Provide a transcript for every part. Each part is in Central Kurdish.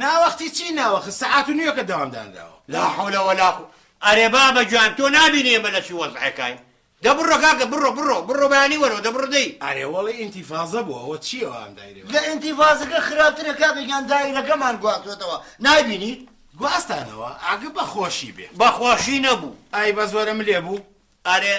ناوەختی چی ناوەخت سەعات و نیوەکە دەوام دانراوە. لا حول ولا قوە ئەرێ بابە گیان تۆ نابینی ئێمە لە چ وەزعێکاین دە بڕۆ کاکە بڕۆ بڕۆ بڕۆ بەیانی وەرەوە دە بڕۆ دەی. ئەرێ وەڵی ئینتیفازە بوو ئەوە چییە ئەم دایرەوە؟ لە ئینتیفازەکە خراپترە کاکە گیان دایرەکەمان گواستوەتەوە نایبینی؟ گواستانەوە ئاگە بە خۆشی بێ. بە خۆشی نەبوو. ئای بە زۆرە ملێ بوو؟ ئەرێ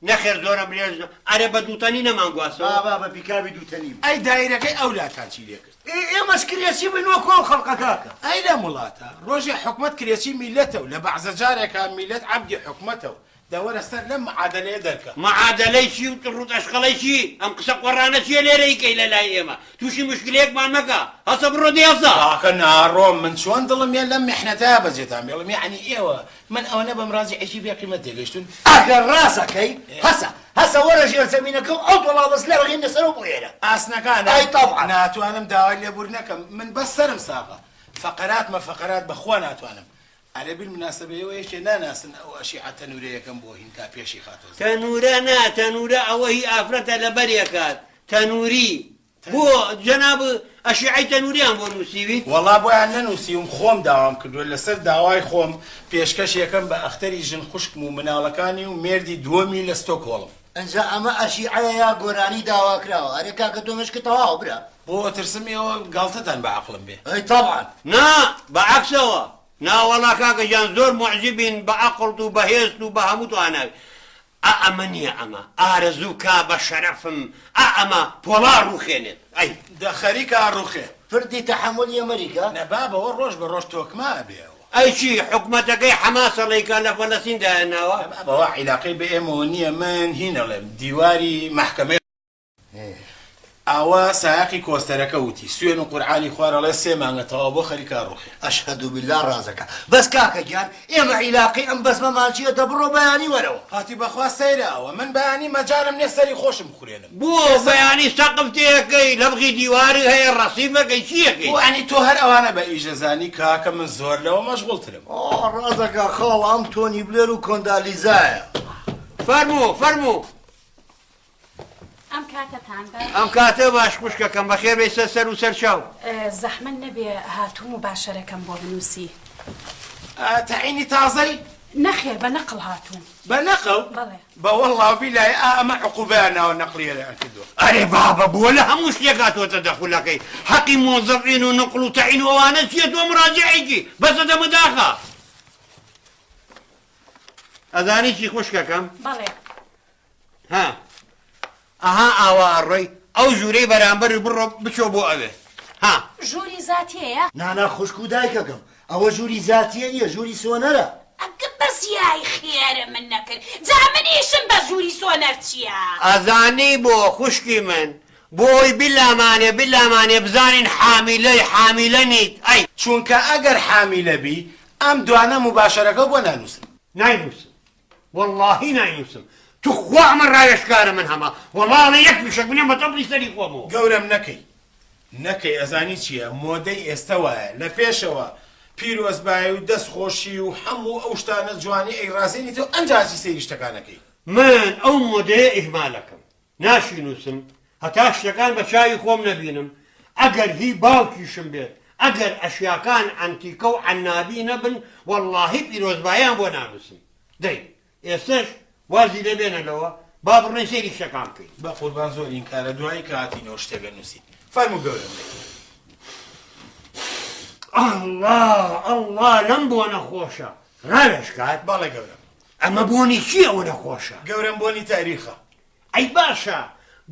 نەخێر زۆرە ملێ ئەرێ بە دووتەنی نەمان گواستەوە؟ با با بە پیکابی دووتەنی بوو. ئەی دایرەکەی ئەولاتان چی لێ کرد؟ ئێ ئێمەش کرێچی بووین وەکو ئەو خەڵقە کاکە. ئەی لەم وڵاتە ڕۆژێ حکومەت کرێچی میللەتە و لە بەعزە جارێکا میللەت عەبدی حکومەتە و دە وەرە سەر لەم معادەلەیە دەرکە. معادەلەی چی و ڕووت ئەشقەڵەی چی؟ ئەم قسە قۆڕانە چیە لێرە ئیکەی لە لای ئێمە؟ تووشی موشکلەیەکمان مەکە. هەسە بڕۆ دەی هەسە. کاکە ناڕۆم من چۆن دڵم یە لەم میحنەتەیا بەجێتان بێڵم یەعنی ئێوە من ئەوەنە بە مراجعێکی بێ قیمەت تێگەیشتوون؟ ئەگەر ڕاست ئەکەی هەسە هەسە وەرە ژێر زەمینەکە و ئەو دۆڵابە سلە بخینە سەرەوە بۆ ئێرە. ئاسنەکانە؟ ئەی تەبعەن. ناتوانم داوای لێبوردنە کەم من بەس سەرم ساغە فەقەراتمە فەقەرات بەخوا ناتوانم ئەرێ بالمناسبە ئێوە یەکێ ناناسن ئەو ئەشیعە تەنورەیەکەم بۆ هین کا پێشی خاتۆ زەنگی. تەنورە نا تەنورە ئەوە هی ئافرەتە لەبەرێکات تەنوری بۆ جەناب ئەشیعەی تەنوریان بۆ نوسیویت؟ وەڵا بۆیان نەنوسیوم خۆم داوام کردوە لەسەر داوای خۆم پێشکەشێکەم بە ئەختەری ژن خوشکم و مناڵەکانی و مێردی دووەمی لە ستۆکهۆڵم. ئنجا ئەمە ئەشیعەیە یا گۆرانی داواکراوە ئەرێ کاکە تۆ مێشکت تەواوە برا. بۆ ئەترسم ئێوە گاڵتەتان بە عەقڵم بێ. ئەی تەبعەن. نا بە عەکسەوە نا وەڵا کاکە گیان زۆر موعجیبین بە عەقڵت و بە هێزت و بە هەموو تواناوی ئا ئەمە نیە ئەمە ئارەزوو کا بە شەرەفم ئا ئەمە پۆڵا ڕوخێنێت ئەی. دە خەریکە ئەڕوخێ. پردی تەحەمولی ئەمریکا؟ نە بابە وە ڕۆژ بە ڕۆژ تۆکمە ئەبێ ئەوە. ئەی چی حکومەتەکەی حەماس ئەڵێی لە فەلەستین دایانناوە؟ نە بابە وە عیلاقەی بە ئێمەوە نیە من هین ئەڵێم دیواری مەحکەمەی. ئەوە سایەقی کۆستەرەکە وتی، سوێن و قورعانی خوار ئەڵێ سێ مانگە تەواو بۆ خەریکە ئەڕوخێ. ئەشهەدو بیللا ڕازەکە بەس کاکە گیان ئێمە عیلاقەی ئەم بەزمەمان چیە دە بڕۆ بەیانی وەرەوە. هاتی بەخوا سەیرە ئەوە من بەیانی مەجالم نیە سەری خۆشم بخورێنم. بۆ بەیانی سەقف تێکەی لەبغی دیواری هەیە ڕەسیفەکەی چیەکەی. بۆ یانی تۆ هەر ئەوانە بە ئیش دەزانی کاکە من زۆر لەوە مەشغوڵترم. ئا ڕازەکە خاڵە ئەم تۆنی بلێر و کۆندالیزایە. فەرموو فەرموو. ئەم کاتەتان باش. ئەم کاتە باش خوشکەکەم بەخێر بێی سەر سەر و سەر چاو. زەحمەت نەبێ هاتووم و باشەرەکەم بۆ بنووسی. تەعینی تازەی؟ نەخێر بە نەقڵ هاتووم. بە نەقڵ؟ بەڵێ. بە وەڵڵا و بیلای ئا ئەمە عقوبەیان ناوە نەقڵیەیان کردووە. ئەرێ بابە بۆ لە هەموو شتێک هاتووەتە دەخولەکەی حەقی مۆزەفین و نقڵ و تەعین و ئەوانە چییە تۆ مراجعێکی بەسە دەمە داخە. ئەزانی چی خوشکەکەم؟ بەڵێ. ها ئەها ئاوا ئەڕۆی ئەو ژوورەی بەرامبەر بڕۆ بچۆ بۆ ئەوێ ها. ژووری زاتیەیە؟ نانا خوشک و دایکەکەم ئەوە ژووری زاتیە نیە ژووری سۆنەرە. ئەگە بەس یای خێرە من نەکرد جا من ئیشم بە ژووری سۆنەر چیە؟ ئەزانی بۆ خوشکی من بۆی بیلامانێ بیلامانێ بزانین حامیلەی حامیلە نیت ئەی. چونکە ئەگەر حامیلە بی ئەم دوانە موباشەرەکەو بۆ نانوسن. ناینوسن وەڵاهی ناینوسم توخوا ئەمە ڕاوێژکارە من هەمە وەڵا ئەڵێ یەک فیشەک بنێم بە تەپڵی سەری خۆمەوە. گەورەم نەکەی نەکەی ئەزانی چیە مۆدەی ئێستە وایە لە پێشەوە پیرۆزبایی و دەست خۆشی و حەموو ئەو شتانە جوانی ئەیڕازێنیتەوە ئەنجا ئەچی سەیری شتەکان ئەکەی. من ئەو مۆدەیە ئیهمالەکەم ناشینوسم هەتا شتەکان بە چاوی خۆم نەبینم ئەگەر هی باوکیشم بێت ئەگەر ئەشیاکان عەنتیکە و عەنابی نەبن وەڵاهی پیرۆزباییان بۆ نانوسم دەی ئێستەش وازی لێ بێنە لەوە با بڕۆین سەیری شتەکان بکەین. بەقوربان زۆر ئینکارە دوایی کە هاتینەوە شتێک ئەنوسین فەرموو گەورەم دەی. ئەڵڵا ئەڵڵا لەم بۆنە خۆشە ڕاوێژکار. بەڵێ گەورەم. ئەمە بۆنی چیە ئەوەنە خۆشە؟ گەورەم بۆنی تاریخە. ئەی باشە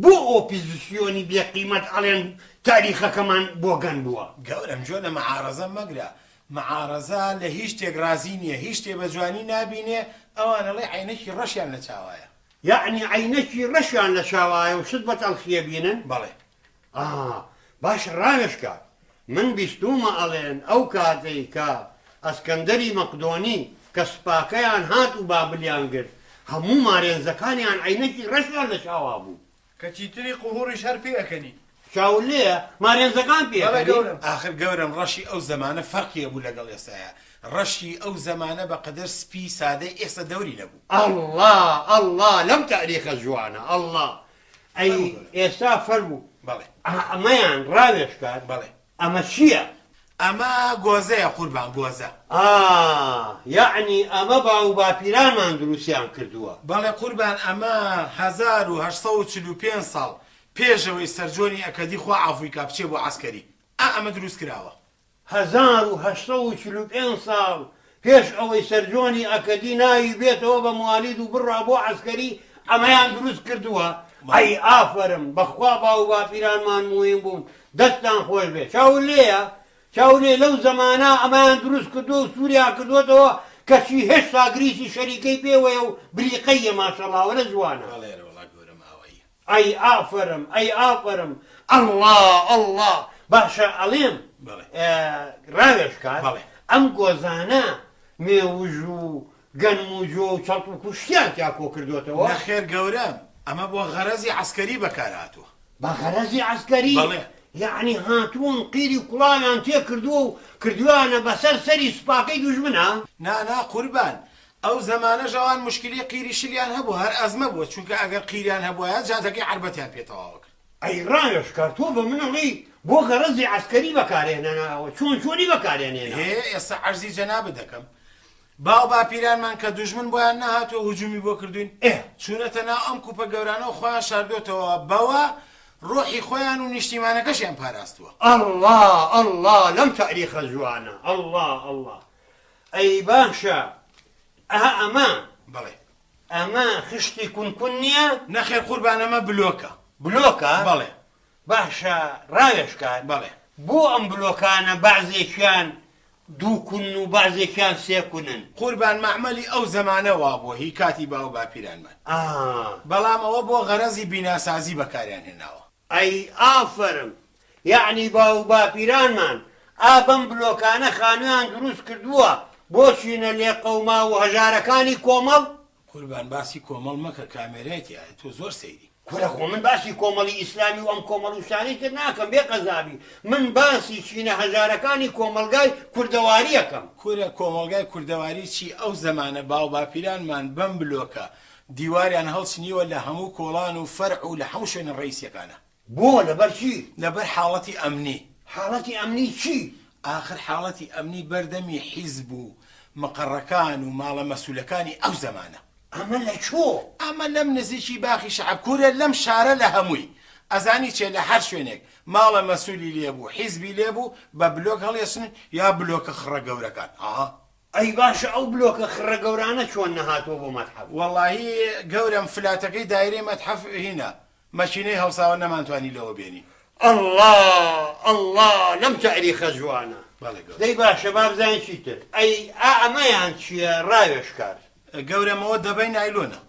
بۆ ئۆپیزسیۆنی بێ قیمەت ئەڵێن تاریخەکەمان بۆگەن بووە؟ گەورەم گوێ لە مەعارەزە مەگرە مەعارەزە لە هیچ شتێک ڕازی نیە هیچ شتێ بە جوانی نابینێ ئەوان ئەڵێ عەینەکی ڕەشیان لە چاوایە. یەعنی عەینەکی ڕەشیان لە چاوایە و شت بە تەڵخیە بینن؟ بەڵێ. ئا باشە ڕاوێژکار من بیستوومە ئەڵێن ئەو کاتەی کە ئەسکەندەری مەقدۆنی کە سوپاکەیان هات و بابلیان گرت هەموو مارێنزەکانیان عەینەکی ڕەشیان لە چاوا بوو. کە چیتری قهوڕیش هەر پێ ئەکەنی. چاوت لێیە مارێنزەکان پێ بەڵێ ئەکەنی؟ گەورەم. ئاخر گەورەم ڕەشی ئەو زەمانە فەرقی هەبوو لەگەڵ ئێستایا ڕەشی ئەو زەمانە بە قەدەر سپی سادەی ئێستا دەوری نەبوو. ئەڵڵا ئەڵڵا لەم تاریخە جوانە ئەڵڵا ئەی فەرموو گەورەم. ئێستا فەرموو بەڵێ. ئەمەیان ڕاوێژکار بەڵێ. ئەمە چییە؟ ئەمە گۆزەیە قوربان گۆزە. ئا یەعنی ئەمە باووباپیرانمان دروستیان کردووە. بەڵێ قوربان ئەمە 1845 ساڵ پێش ئەوەی سەرجۆنی ئەکەدی خوا عەفوی کا بچێ بۆ عەسکەری ئا ئەمە دروست کراوە. 1845 ساڵ پێش ئەوەی سەرجۆنی ئەکەدی ناوی بێتەوە بە موالید و بڕوا بۆ عەسکەری ئەمەیان دروست کردووە؟ ئەی ئافەرم بەخوا باووباپیرانمان موهیم بوون دەستتان خۆش بێ چاوت لێیە چاوت لێ لەو زەمانە ئەمەیان دروست کردووە و سووریان کردووەتەوە کەچی هێشتا گریسی شەریکەی پێوەیە و بریقەیە ماشەڵا وەلە جوانە. بەڵێ وەڵا گەورەم ئاواییە. ئەی ئافەرم ئەی ئافەرم ئەڵڵا ئەڵڵا باشە ئەڵێم بەڵێ. ڕاوێژکار بەڵێ. ئەم گۆزانە مێوژ و گەنم و جۆ و چەڵپ و کوشتیان تیا کۆ کردۆتەوە؟ نەخێر گەورەم ئەمە بۆ غەرەزی عەسکەری بەکار هاتووە. بە غەرەزی عەسکەری؟ بەڵێ. یەعنی هاتوون قیری کوڵاویان تێ کردووە و کردوویانە بەسەر سەری سوپاکەی دوژمنا؟ نا نا قوربان ئەو زەمانەش ئەوان موشکیلەی قیری شلیان هەبوو هەر ئەزمە بووە چونکە ئەگەر قیریان هەبوایە جادەکەی عەربەتیان پێ تەواوە کرد. ئەی ڕاوێژکار تۆ بە من ئەڵێی بۆ غەرەزی عەسکەری بەکارێنەناوە چۆن چۆنی بەکارێنێناوە؟ هێ ئێستا عەرزی جەنابت دەکەم باو باپیرانمان کە دوژمن بۆیان نەهاتووە هجومی بۆ کردوین ئێ. چوونەتە ناو ئەم کوپە گەورانەوە خۆیان شاردۆتەوە بەوە ڕۆحی خۆیان و نیشتیمانەکەشیان پاراستووە. ئەڵڵا ئەڵڵا لەم تاریخە جوانە ئەڵڵا ئەڵڵا ئەی باشە ئەها ئەمە بەڵێ. ئەمە خشتی کون کون نیە؟ نەخێر قوربان ئەمە بلۆکە. بلۆکە؟ بەڵێ. باشە ڕاوێژکار. بەڵێ. بۆ ئەم بلۆکانە بەعزێکیان دوو کونن و بەعزێکیان سێ کونن؟ قوربان مەعمەلی ئەو زەمانە وابووە هی کاتی باو باپیرانمان. ئا. بەڵام ئەوە بۆ غەرەزی بیناسازی بەکاریان هێناوە. ئەی ئافەرم یەعنی باو باپیرانمان ئا بەم بلۆکانە خانویان دروست کردووە بۆ چینە لێقەوماو و هەژارەکانی کۆمەڵ؟ قوربان باسی کۆمەڵ مەکە کامێرای تیایە تۆ زۆر سەیری. کورە خۆ من باسی کۆمەڵی ئیسلامی و ئەم کۆمەڵ و شتانەی تر ناکەم بێ قەزابی من باسی چینە هەژارەکانی کۆمەڵگای کوردەواری ئەکەم. کورە کۆمەڵگای کوردەواری چی ئەو زەمانە باوباپیرانمان بەم بلۆکە دیواریان هەڵچنیوە لە هەموو کۆڵان و فەرع و لە هەموو شوێنە ڕەئیسیەکانا. بۆ؟ لەبەر چی؟ لەبەر حاڵەتی ئەمنی. حاڵەتی ئەمنی چی؟ ئاخر حاڵەتی ئەمنی بەر دەمی حیزب و مقەڕەکان و ماڵە مەسولەکانی ئەو زەمانە. ئەمە لە کوێ؟ ئەمە لەم نزیکی باخی شەعب کورە لەم شارە لە هەمووی. ئەزانی چێ لە هەر شوێنێک ماڵە مەسولی لێ بوو حیزبی لێ بوو بە بلۆک هەڵیەچنن یا بلۆکە خڕە گەورەکان ئا. ئەی باشە ئەو بلۆکە خڕە گەورانە چۆن نەهاتووە بۆ مەتحەف؟ وەڵاهی گەورەم فلاتەکەی دایرەی مەتحەف هینە مەکینەی هەڵساوە نەمانتوانی لەوە بێنین. ئەڵڵا ئەڵڵا لەم تاریخە جوانە. بەڵێ گەورەم. دەی باشە با بزانین چیتر. ئەی ئا ئەمەیان چیە ڕاوێژکار؟ گەورەم ئەوە دەبەی نایلۆنە.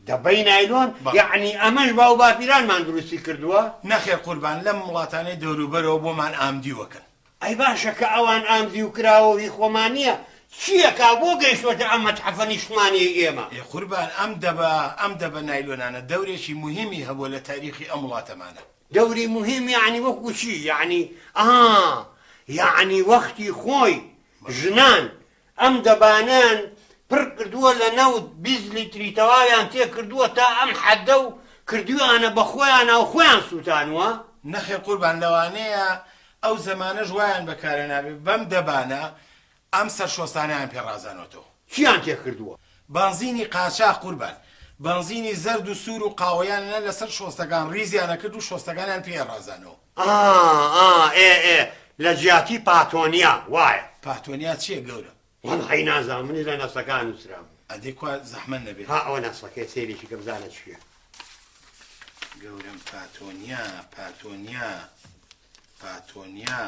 دەبەی نایلۆن؟ بەڵێ. یەعنی ئەمەش باوباپیرانمان دروستی کردووە؟ نەخێر قوربان لەم وڵاتانەی دەوروبەرەوە بۆمان ئامدیوەکەن. ئەی باشە کە ئەوان ئامدیو کراوە و هی خۆمان نیە چیەکا بۆ گەیشتۆتە ئەم مەتحەفە نیشتمانیەی ئێمە؟ ئێ قوربان ئەم دەبە ئەم دەبە نایلۆنانە دەورێکی موهیمی هەبووە لە تاریخی ئەم وڵاتەمانە. دەوری موهیم یەعنی وەکو چی؟ یەعنی ئا یەعنی وەختی خۆی ژنان ئەم دەبانەیان پڕ کردووە لە نەوت 20 لیتری تەواویان تێ کردووە تا ئەم حەدە و کردویانە بە خۆیانا و خۆیان سوتانوە؟ نەخێر قوربان لەوانەیە ئەو زەمانەش وایان بەکارهێنابێ بەم دەبانە ئەم سەرشۆستانەیان پێ ڕازانۆتەوە. چیان تێ کردووە؟ بەنزینی قاچاخ قوربان. بەنزینی زەرد و سوور و قاوەیان ئەنا لەسەر شۆستەکان ڕیزیان ئەکرد و شۆستەکانیان پێ ئەڕازانەوە. ئا ئا ئێ ئێ لە جیاتی پاتۆنیا وایە. پاتۆنیا چیە گەورەم؟ وەڵاهی نازانم منیش لە نەسەکان نووسرابوو. ئەدەی کوا زەحمەت نەبێ. ها ئەوە نەسەکەیە سەیرێکی کە بزانە چیە. گەورەم پاتۆنیا پاتۆنیا پاتۆنیا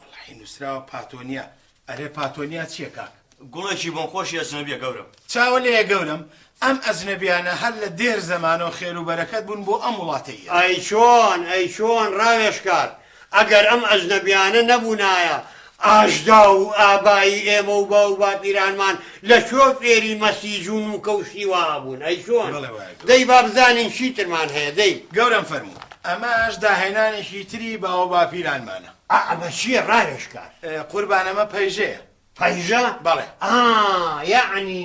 وەڵاهی نووسراوە پاتۆنیا ئەرێ پاتۆنیا چییە کاک؟ گوڵێکی بۆنخۆشی ئەجنەبیە گەورەم. چاوە لێیە گەورەم ئەم ئەجنەبیانە هەر لە دێر زەمانەوە خێر و بەرەکەت بوون بۆ ئەم وڵاتەی ئێمە. ئەی چۆن ئەی چۆن ڕاوێژکار ئەگەر ئەم ئەجنەبیانە نەبوونایە ئاژدا و ئابایی ئێمە و باو باپیرانمان لە کوێ فێری مەسیج و نوکە و شتی وا بوون ئەی چۆن؟ بەڵێ وایە گەورەم. دەی با بزانین چیترمان هەیە دەی. گەورەم فەرموو ئەمەش داهێنانێکی تری باوباپیرانمانە. ئا ئەمە چییە ڕاوێژکار؟ قوربان ئەمە پەیژەیە. پەیژە؟ بەڵێ. ئا یەعنی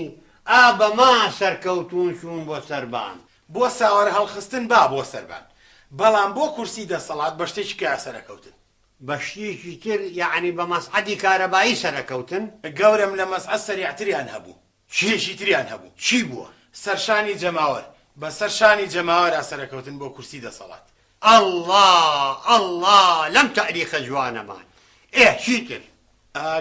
ئا بەما سەرکەوتوون چوون بۆ سەربان. بۆ ساوەر هەڵخستن با بۆ سەربان بەڵام بۆ کورسی دەسەڵات بە شتێکی کە سەرەکەوتن. بە شتێکی تر یەعنی بە مەسعەدی کارەبایی سەرەکەوتن؟ گەورەم لە مەسعەد سەریعتریان هەبوو. شتێکی تریان هەبوو. چی بووە؟ سەرشانی جەماوەر. بە سەر شانی جەماوەرا سەرەکەوتن بۆ کورسی دەسەڵات. ئەڵڵا ئەڵڵا لەم تاریخە جوانەمان. ئێ چی تر؟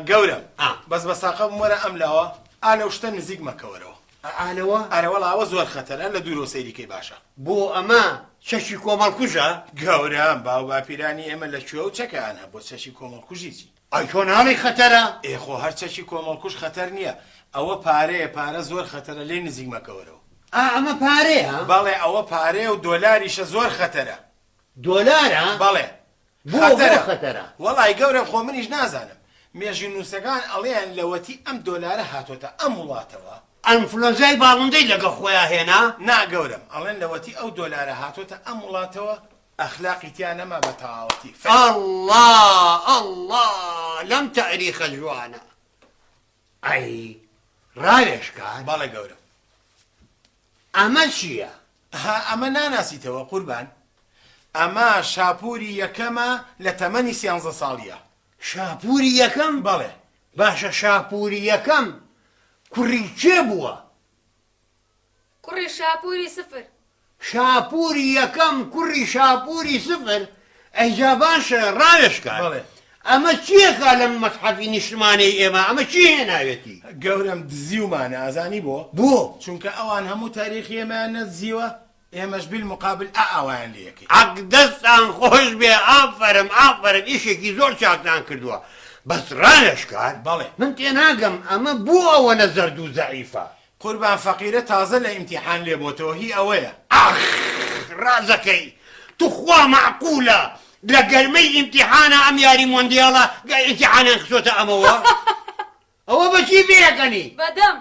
گەورەم. ئا. بەس بە ساقە بم وەرە ئەم لاوە. ئا لەو شتە نزیک مەکەوەرەوە. ئا لەوە؟ ئەرە وەڵا ئەوە زۆر خەتەرە لە دوورەوە سەیری کەی باشە. بۆ ئەمە چەکی کۆمەڵکوژە؟ گەورەم باوباپیرانی ئێمە لە کوێ ئەو چەکەیان هەبووە چەکی کۆمەڵکوژی چی؟ ئەی تۆ ناڵێی خەتەرە؟ ئێ خۆ هەر چەکی کۆمەڵکوژ خەتەر نییە، ئەوە پارەیە، پارە زۆر خەتەرە لێی نزیک مەکەوەرەوە. ئا ئەمە پارەیە؟ بەڵێ ئەوە پارەیە و دۆلاریشە زۆر خەتەرە. دۆلارە؟ بەڵێ. بۆ بۆ خەتەرە؟ وەڵای گەورەم خۆ منیش نازانم. مێژوونووسەکان ئەڵێن لەوەتی ئەم دۆلارە هاتۆتە ئەم وڵاتەوە. ئەنفلۆنزای باڵندەی لەگەڵ خۆیا هێنا؟ نا گەورەم، ئەڵێن لەوەتی ئەو دۆلارە هاتۆتە ئەم وڵاتەوە ئەخلاقی تیا نەما بە تەواوەتی. ئەڵڵا ئەڵڵا لەم تاریخە جوانە. ئەی ڕاوێژکار. بەڵێ گەورەم. ئەمە چییە؟ ها ئەمە ناناسیتەوە قوربان؟ ئەمە شاپوری یەکەمە لە تەمەنی سیانزە ساڵیە. شاپوری یەکەم؟ بەڵێ. باشە شاپوری یەکەم کوڕی کێ بووە؟ کوڕی شاپوری سفر. شاپوری یەکەم کوڕی شاپوری سفر ئەی جا باشە ڕاوێژکار بەڵێ. ئەمە چیەکا لەم مەتحەفی نیشتمانەی ئێمە ئەمە چی هێناوێتی؟ گەورەم دزیومانە ئەزانی بۆ؟ بۆ؟ چونکە ئەوان هەموو تاریخی ئێمەیان نەدزیوە ئێمەش بیلموقابل ئا ئاوایان لێ ئەکەین. عەق دەستان خۆش بێ ئافەرم ئافەرم ئیشێکی زۆر چاکتان کردووە بەس ڕاوێژکار بەڵێ. من تێناگەم ئەمە بۆ ئەوەنە زەرد و زەعیفە؟ قوربان فەقیرە تازە لە ئیمتیحان لێ بۆتەوە هی ئەوەیە. ئاخ ڕازەکەی توخوا مەعقولە لە گەرمەی ئیمتیحانا ئەم یاری مۆندیالە ئیمتیحانیان خستۆتە ئەمەوە ئەوە بەچی پێئەکەنی؟ بەدەم.